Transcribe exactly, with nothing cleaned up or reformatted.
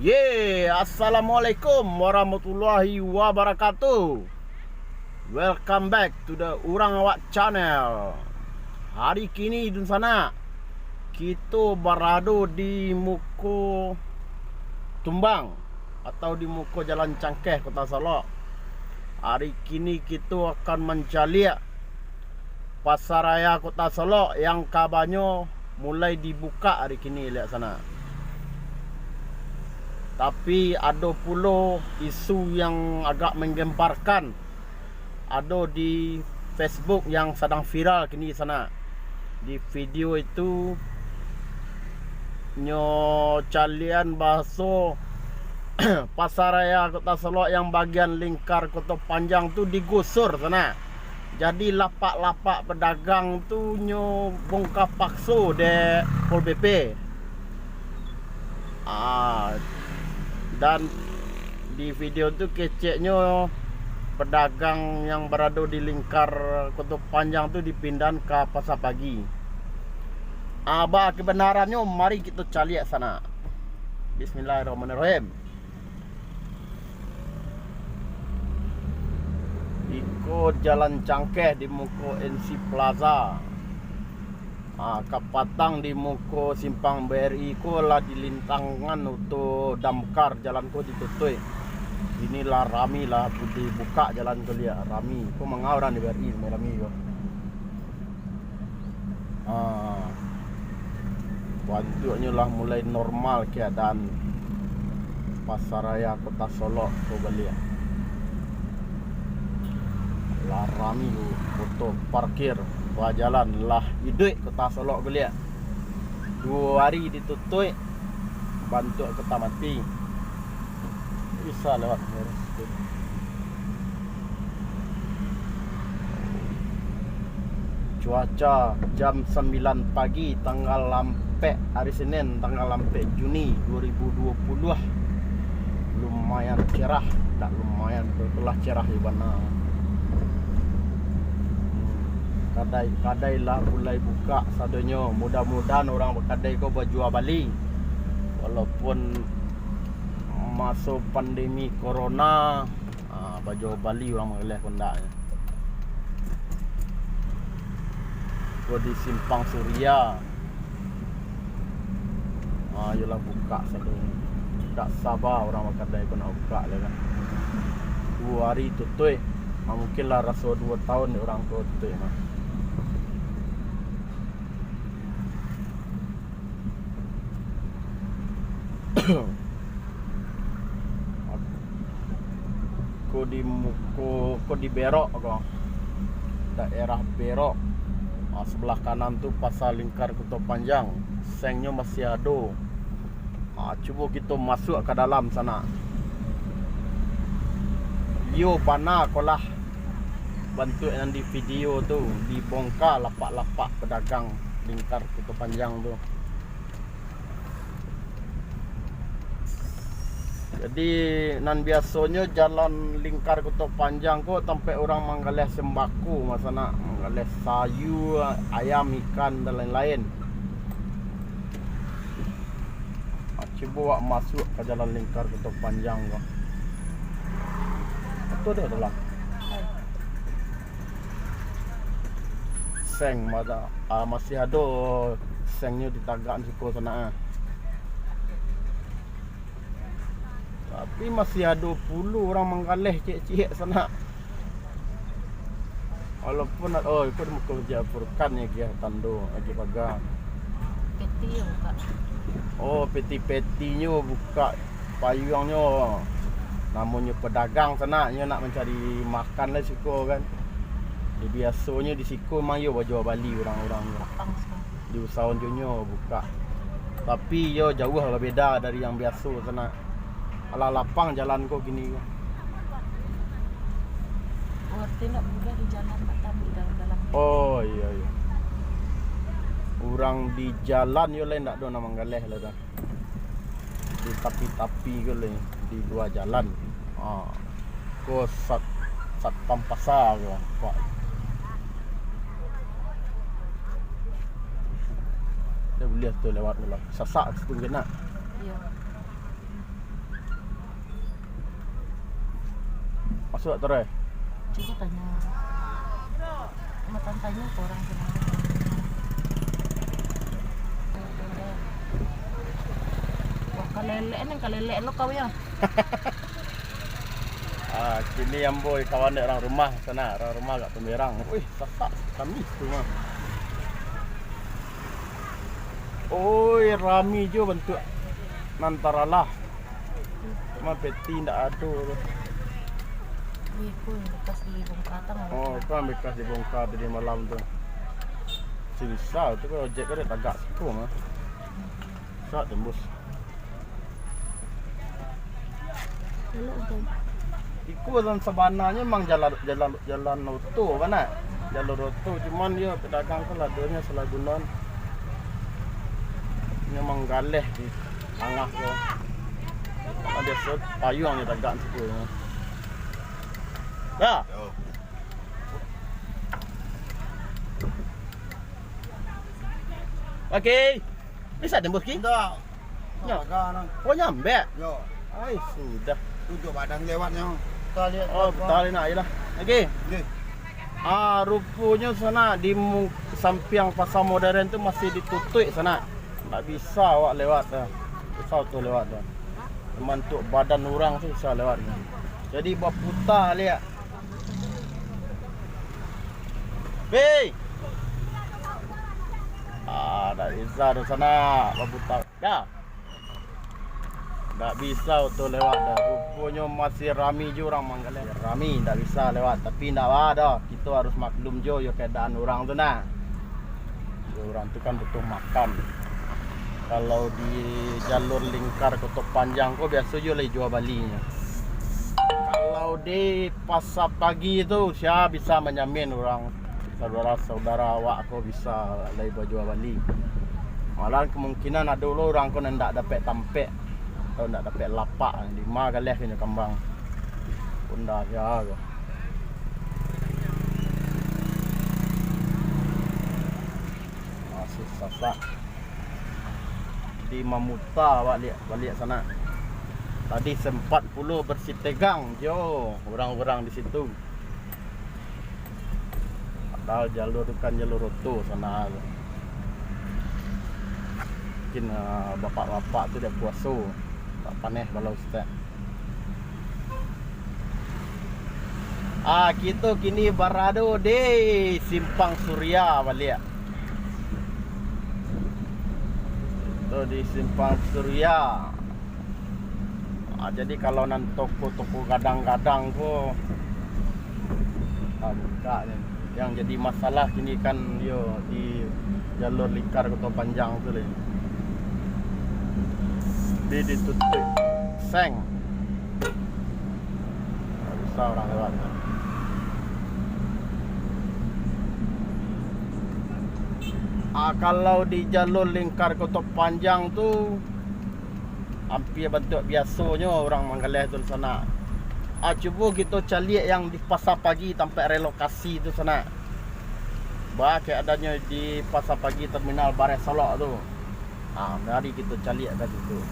Ye, assalamualaikum warahmatullahi wabarakatuh. Welcome back to the Urang Awak Channel. Hari kini dunsanak, kito barado di muko Tumbang atau di muko Jalan Cangkeh, Kota Solok. Hari kini kito akan mancaliak Pasaraya Kota Solok yang kabanyo mulai dibukak hari kini liak sanak. Tapi ado pulo isu yang agak menggemparkan, ado di Facebook yang sadang viral kini sanak. Di video itu, nyo calian bahaso Pasaraya Kota Solok yang bagian lingkar Koto Panjang tu digusur sanak. Jadi lapak-lapak pedagang tu nyo bongka pakso dek Pol P P. Ah, dan di video tu keceknyo pedagang yang barado di lingkar Koto Panjang tu dipindahan ka Pasar Pagi. Ah, ba kebenarannyo mari kito caliak sanak. Bismillahirrahmanirrahim. Iko Jalan Cangkeh di muko N C Plaza. Ah, kapatang di muko Simpang B R I ko lah dilintangan oto damkar, jalan ko ditutuik. Iko lah rami lah dibukak jalan ko liak, rami. Ko manga urang di B R I rami-rami ko. Ah, bantuaknyo lah mulai normal keadaan Pasaraya Kota Solok ko baliak. Lah rami oto parkir, bajalan lah iduik Kota Solok baliak. Duo ari ditutuik, bantuak Kota mati. Bisa lewat daerah situ. Cuaca jam sambilan pagi tanggal ampek, hari Senin tanggal ampek Juni dua ribu dua puluh. Lumayan cerah, tak lumayan, betulah cerah di bana. Kadai-kadai lah mulai bukak sadonyo. Mudah-mudahan urang bakadai ko bajua bali. Walaupun maso pandemi corona, ah, bajua bali urang manggaleh ko ndaknyo. Ko di Simpang Suria. Ah, iyolah bukak sadonyo. Dak saba urang bakadai ko nak bukak lai kan. Duo ari tutuik. Ah, mungkin lah raso duo taun dek urang ko tutuik mah. Ko di muko, ko di Berok ko. Daerah Berok. Ah, sebelah kanan tu Pasar Lingkar Koto Panjang. Sengnyo masih ado. Ah, cubo kito masuak ka dalam sanak. Iyo bana ko lah bantuak nan di video tu, dibongka lapak-lapak pedagang Lingkar Koto Panjang tu. Jadi, nan biasonyo jalan Lingkar Koto Panjang ko tampek urang manggaleh sembako, masanak, manggaleh sayua, ayam, ikan, dan lain-lain. Ah, cubo awak masuak ka jalan Lingkar Koto Panjang ko. Betul dah dalam. Seng mata, ah, masih ado sengnyo ditagak siko sanak, ah. Tapi masih ado pulo urang manggaleh ciek-ciek sanak. Walaupun ad-, oh, iko di muko Masjid Al-Furqan yo, agiah tando, agiah paga. Peti yo, Pak. Oh, peti-petinyo bukak. Payuangnyo, namonyo pedagang sanak, nyo nak mancari makan lah siko kan. Di biasonyo di siko mang iyo bajua bali urang-urang tu. Lapang siko. Di usaho nyo bukak. Tapi iyo jauah lah beda dari yang biaso sanak. Alah lapang jalan ko kini ko. Oh, arti nak mudah di jalan, Pak, tapi dalam-dalam. Oh, iyo, iyo. Urang di jalan yo lai ndak ado nan manggaleh lah dah. Di tapi-tapi ko lai, di lua jalan. Ha. Ko sat-, satpam pasar ko, Pak. Dah buliah tu lewat ko lah. Sasak situ kena. Iyo. Suak taruih. Cubo tanyo. Matan tanyo ka urang sinan. Wah, kalelek ni, kalelek lo kau yo. Ah, kini ambo kawan dek urang rumah sinan, urang rumah agak Tumberang. Wih, sasak kami tu mah. Oi, rami jo bantuak nan taralah. Cuma peti ndak ado tu. Ih, pun bekas dibongkar tang. Oh, kan bekas dibongkar tadi malam tu. Si bisa tu kalau ojek ka dek tagak siko mah. Sa tembus. Elok tu. Iko nan sabananyo memang jalan, jalan, jalan oto bana. Jalur oto, cuman yo pedagang tu ladonyo salah guno. Memang galeh di tangah tu. Ado sot payuang di tagak situ. Dah. Yo. Oke. Bisa tembus, Ki? Indak. Yo. Paga, nah. Oh, nyambek? Yo. Ai, sudah. Tunjuk badan lewatnyo. Kita lihat. Oh, badan. Kita lihat nak, ayolah. Oke. Oke. Ah, ruponyo sinan di mu-, sampiang Pasar Modern tu masih ditutuik sinan. Ndak bisa awak lewat dah. Susah tu lewat dah. Cuma untuk badan urang tu bisa lewat. Jadi, baputa liak. Hei! Ah, ndak bisa tu sinan, baputa. Dah. Ndak bisa oto lewat dah. Ruponyo masih rami jo urang manggaleh. Rami, ndak bisa lewat. Tapi ndak baa doh. Kito harus maklum jo, yo, keadaan urang tu nah. Yo, urang tu kan butuh makan. Kalau di jalur lingkar Koto Panjang ko, biaso jo lai jua balinyo. Kalau di Pasar Pagi tu, sia bisa manjamin urang, saudara-saudara awak ko bisa lai bajua bali. Malahan kemungkinan ado lo urang ko nan ndak dapek tampek, atau ndak dapek lapak, di ma galeh inyo kambang. Honda sia ko. Masih sasak. Jadi mamuta baliak, baliak sinan. Tadi sempat pulo bersitegang jo urang-urang di situ. Padahal jalur tu kan jalur oto sinan. Mungkin, ah, bapak-bapak tu dek puaso, tak paneh balau sitek. Ah, kito kini barado di Simpang Suria baliak. Kito di Simpang Suria. Ah, jadi kalau nan toko-toko gadang-gadang ko, ah, buka ni. Yang jadi masalah kini kan yo di jalur lingkar Koto Panjang tu lai. Di ditutuik seng. Ndak bisa urang lewat. Ah, kalau di jalur lingkar Koto Panjang tu, ampia bantuak biasonyo urang manggaleh tu sinan. Ah, cubo kito caliak yang di Pasar Pagi tampek relokasi tu sinan. Baa keadaannyo di Pasar Pagi Terminal Bareh Solok tu. Ah, mari kito caliak ka situ.